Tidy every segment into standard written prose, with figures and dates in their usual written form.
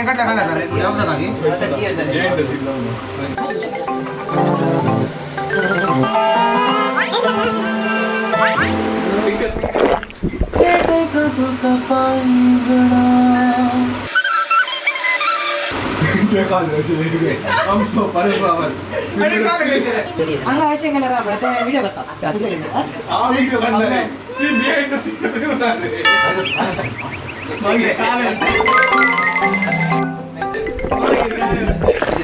काडल्या खाला रे जॉब जाता की हांगा अशें केल्यार आपणें ते व्हिडिओ काडटा.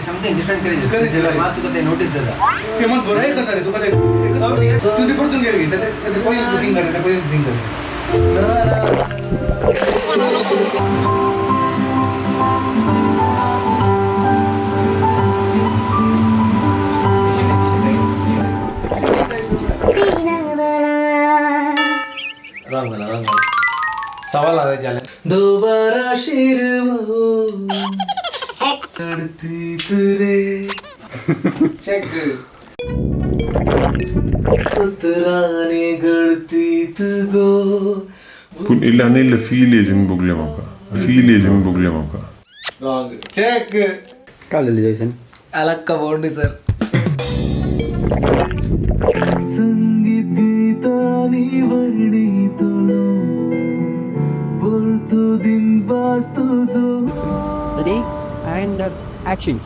समथिंग डिफरंट करेज मात तुका ते नोटीस जाता. ते मत बरं करता रे तुका ते तू ते परतून घे रे. ते पयलीं सिंग कर, पयलीं सिंग कर. रॉंग झाला, रॉंग झाला. सवाल आता झाला. दोबारा शिरवो रे चेक उतराने गळतीत गो. पूण इल्लें आनी इल्लें फील येजी भोगलें म्हाका, फील येजी भोगलें म्हाका. रॉंग. चेक. काडलेली जयसन. अलक्का बोंडी सर. संगीत गीतानी वर्णितलो परतो दिन वास तुजो. Ready and action.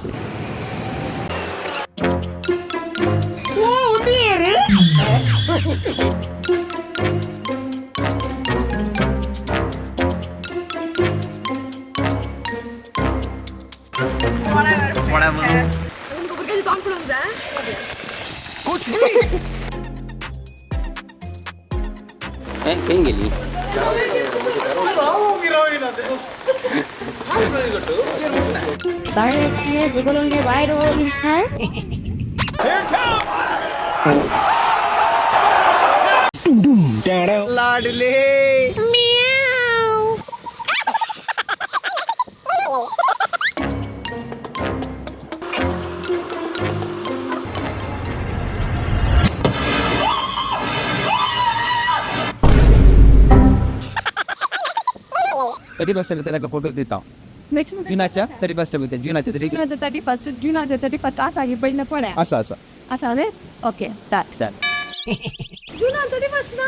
तुमकां भुरग्याचें तोंड पळोवंक जाय. खंय गेली? लाडले. 31 ताका फोटो दिता. जुनाच्या 31 भितर, जुनाच्या 31. जुनाच्या 31, जुनाच्या 31 आसा की पयलीं पळया. आसा आसा. आसा न्ही? Okay, start. स्टार्ट. जुना 31 ना.